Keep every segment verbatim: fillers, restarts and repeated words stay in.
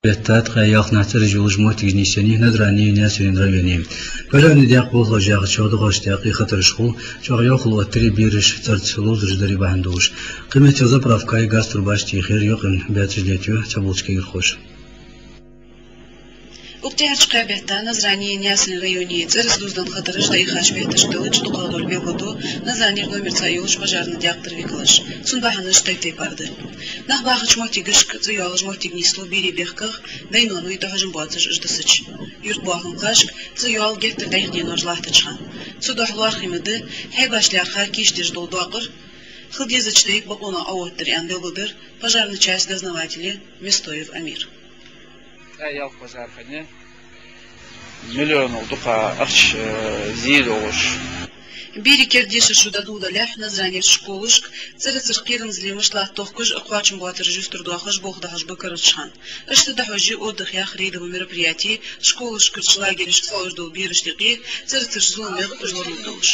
Бетта ткъаь ялх нах цӀераш йолаш моттигаш нийсъеннай Назране Наьсарен районе. Пожарни даькъ болхлош яхачох дукхагӀча даькъе хатараш хул, чӀоагӀа йӀовхал оттари бераш цӀерца ловзараш даре бахьан долаш. Кхыметтел заправкай газ турбаш техар, юкъен баьцаш летаю цхьаболча кагирхоша. Укх тӀехьарча кхаь бетта Назране Наьсарен районе цӀерца дувзаденна хатараш дӀаихача бетташка далча дукхагӀа дола белгалду Назранера номер цаӀ йолча пожарни даькъа тӀара викалаша. Цун бахьанаш тайп-тайпара да. Нах бахача моттигашка цӀи йоаллаш моттиг нийслу берий бехках, дай-ноаной тӀахьожам боацаш уж дисача. Юртбоахамхошка цӀи йоал геттара дӀаьха денош латтача хана. Цудухьа лоархӀаме да хьайбаш лаьрхӀа кийчдеш дола доакъар, хила дезача тайпара бокъонах Ӏооттадаьр аьнна белгалдир пожарни часта дознавателе Местоев Амира. ТӀа ялх пожар хиннай, миллионал дукха ахча, э, зий долаш. Берий керда дешара шу дӀадоладалехь, Назранерча школашка цӀерацара кхерамзле мишта латт тохкаш а, кхоачам боацараш юстардоахаш болх дӀахьош ба карарча хана. Иштта дӀахьош я отдых яха рейдови мероприяти, школашкарча лагерашка соалуш дола берашта юкъе цӀерацарча зуламех уж лорлургдолаш.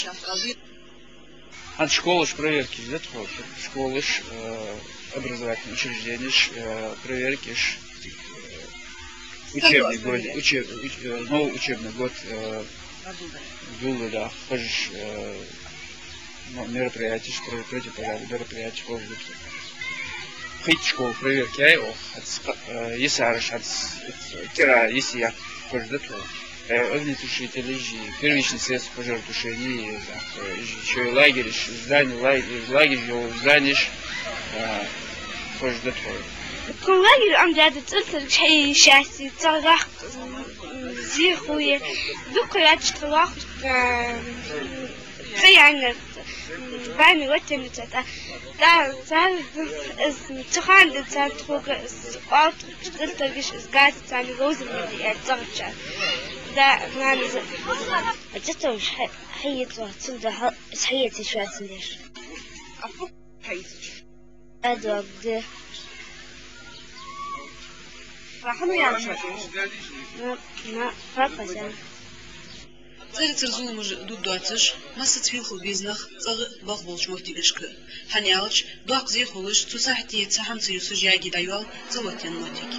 ХӀанз школаш проверкаш да тхо, школаш, э, образовательни учрежденеш, э, проверкаш, э, учебный год, учеб-, уч-, э, новый учебный год, э, дулла да, хожаш, э, ну, мероприятеш, про-, противопожарни мероприятеш хожаш да тхо. Пхийтта школа проверка яьй оаха, хӀанз кха-, э, йисараш, хӀанз кӀира йисте яккха хожаш да тхо. Э, огнетушителеш, первичный средства пожаротушения, э, шоай лагераш, здани, лаг-, лагераш йола зданиеш, э, хожаш да тхо. Тхона лагерь Ӏомадаьд цӀерацарча хьайий шаьсси, цӀагӀа вахка, м, зе хуле, дукха яц тхо вахаш, э, ца яьннар, м, бани ватенна ца, ца, ца, из, ца ханна цар тхога, из, оалт, цӀерацаргаш, из, газ царна ловзар ма дий, э, цӀагӀарчар. Да, нана, из. А цӀерацаргаш хьа-, хьаецаш, цун да хьа-, из хьаецаш вац деш. Адвагде. Рахана яра шоаш? Ма, ма, папа, да. ЦӀерацара зуламаш дургдоацаш, массаза хьалха беза нах цӀагӀа балха болча моттигашка. ХӀана аьлча, доккха зе хулаш, цу сахьте цхьа хӀама ца юсаш яги дӀайоал цӀавоттаенна моттиг.